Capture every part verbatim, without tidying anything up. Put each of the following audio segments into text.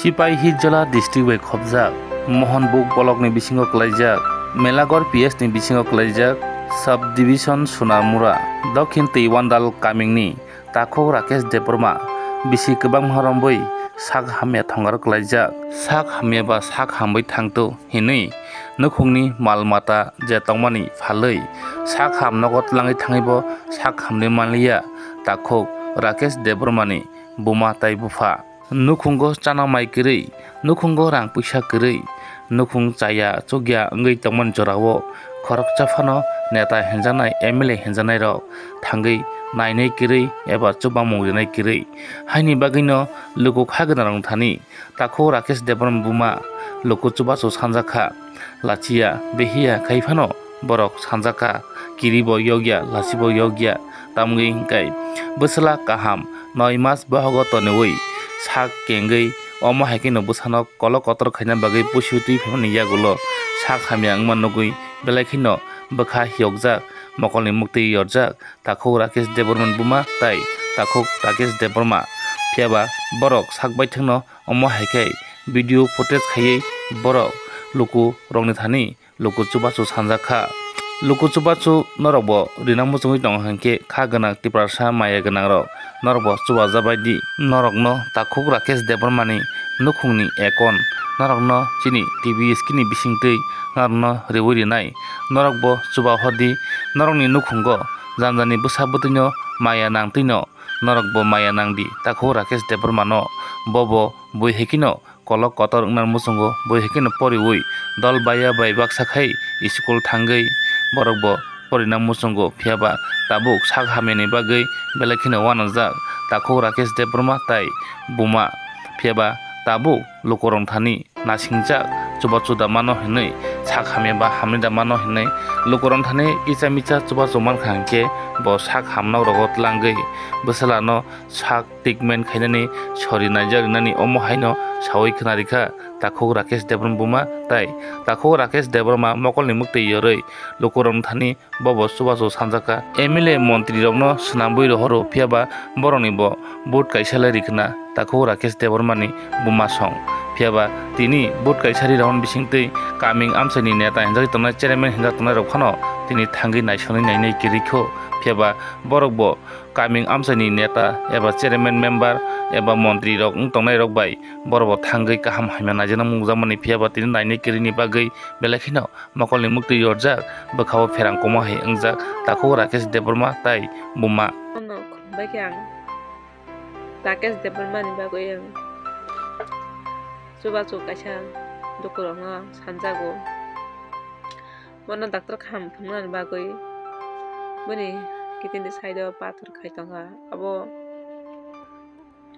Sipaihijala district bai khopjak Mohanbuk block ni bisingo kwlaijak Melagor P S ni bisingo kwlaijak sub division Sunamura Dokhin Teiwandal kamingni takhuk Rakesh Debbarma bisi kwbangma romwi sak hamya thongaro kwlaijak. Sak hamya ba sak hamwi thangto hinwi nukhungni mal mata je tongmani phalwi sak ham nogo tlangwi thangwibo sak hamni manliya takhuk Rakesh Debbarmani buma tai bupha. Nukhungo chana mai kwrwi, nukhungo rang puisa kwrwi, nukhung chaya chukya wngwi tongmani jorao khoroksa phano neta hinjaknai M L A hinjaknairok thangwi nainai kwrwi eba chubamung rinai kwrwi. Haini bagwino luku kha gwnarok thani takhuk Rakesh Debbarma buma luku chubachu sanjakha. Lachiya, behiya khai phano borok sanjakha, kiribo yokya, lachibo yokya, tamgwi hwnkhe bwswla kaham noi mas bohogo toniwi sak kengwi omo hai kheno bwsano kolok kotor khaina bagwi pusi twi phaimani yagulo sak hamya wngma nugwi belai kheno bwkha hiyokjak, mokolni muktwi yorjak, takhuk Rakesh Debbarma buma tai takhuk Rakesh Debbarma. Phiyaba borok sak baithangno omo hai khe video footage khaiwi borok luku rokni thani luku chubachu sanjak kha. Luku chubachu norokbo rina muchungwi tongo hinkhe kha gwnang Tiprasa maya gwnangrok norokbo chubajabai di. Norokno takhuk Rakesh Debbarmani nukhungni account norokno chini T V screen ni bisingtwi norokno riwi rinai. Norokbo chuba hor di, norokni nukhungo janjani bwsa bwtwino maya nangtwino norokbo maya nang di takhuk Rakesh Debbarmano. Bobo bui hai kheno kolok kotor wngna muchungo bui hai kheno poriwi dol baiya bai baksa khai school thangwi borokbo porina muchungo, phiyaba tabuk sak hamyani bagwi belai kheno uanajak takhuk Rakesh Debbarma tai buma, phiyaba tabuk lukurok thani nasingjak chubachu da mano hinwi sak hamya ba hamya da mano hinwi lukurok thani kisa misa chubachu mankha hinkhe bo sak hamnok rogo tlangwi bwswlano sak treatment khainani sori naijak rinani omo haino sawi khna rikha takhuk Rakesh Debbarma buma tai takhuk Rakesh Debbarma mokolni muktwi yorwi lukurok thani bobo chubachu sanjakha. M L A montrirokno swnambwi rohoro phiyaba borokni bo vote kaisa lai rikhna takhuk Rakesh Debbarmani buma song. Phiyaba tini vote kaisa ri rohorni bisingtwi kaming amchaini neta hinjak tongnai chairman hinjak tongnai rok phano tini thangwi naisonwi nainai kwrwikho. Phiyaba borokbo kaming amchaini neta eba chairman member eba montri rok wng tongnai rok bai borok bo thangwi kaham hamya naijakna mungjakmani, phiyaba tini nainai kwrwini bagwi belai kheno mokolni muktwi yorjak bwkhao pherang koma hai wngjak takhuk Rakesh Debbarma tai buma. Bono khumbai khe ang Rakesh Debbarma ni bagwi ang chubachu kaisa dukurokno sanjago. Bono doctor kaham phunuknani bagwi boni kidney ni side o pathor khai tongkha, abo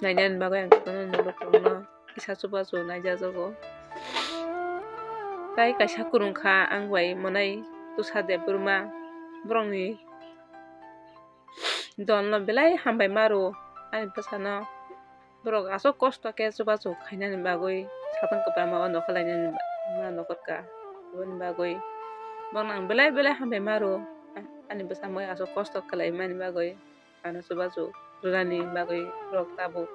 nainani bagwi ang jotono nini lukurokno kisa chubachu naijajago. Tai kaisa kwrwngkha ang bai monai Tusa Debbarma, borokni dolno belai hambai maro ani bwsano. Borok aswk kosto khe chubachu khainani bagwi satung kwbangma o nokha lainani ma nokhorkha. Aboni bagwi bono ang belai belai hambai maro. Ani bwsa moi aswk kosto khlaimani bagwi ano chubachu rwnani bagwi borok tabuk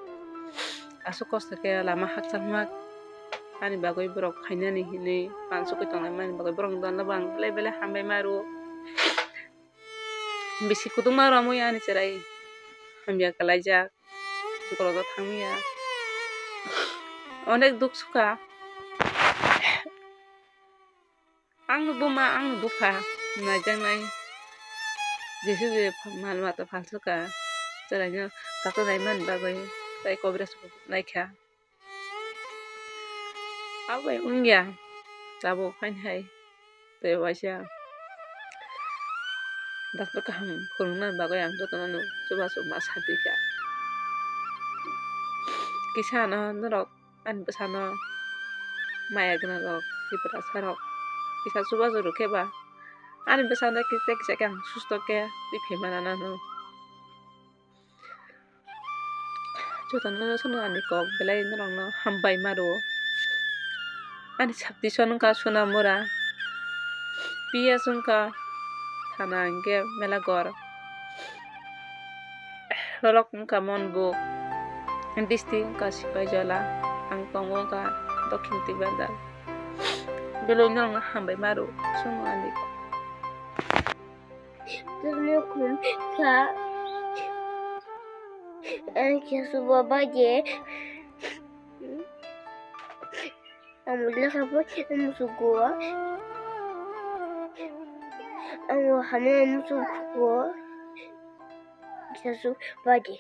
aswk kosto khe lama hakchangma ani bagwi borok khainani hinwi pansukwi tonglaimani bagwi borokni dolno bo ang belai belai hambai maro. Bisi kutungma romwi ani chwrai hamya kwlaijak. Chwkorogo thangmaya. Onek duk sukha. Ang buma, ang bupha naijaknai. Jesu je mal mata phalsukha. Chwraino tato naimani bagwi tai kobres naikha. Abo bai wngya, tabuk haini hai tei waisa doctor kaham phunukna bagwi ang jotono no chubachu ma sapikha. Kisa ano norok ani bwsano maya gwnang rok, Tiprasa rok kisa chubachu rwkhe ba ani bwsano kisa kisa khe ang susto khe twi phaima nana no. Jotono no sono ani kok belai norokno hambai maro. Ani subdivision wngkha Sonamura, P S wngkha thana hinkhe Melagor, block wngkha Monbuk, district wngkha Sipaijala. Ang tongo wngkha Dokhin Twi Bandar. Belai no ang hambai maro, chwng ani. Tini khum kha ani khe suba baje. Ang lekha bo musugo. Ang hamya musugo. Khe su baje.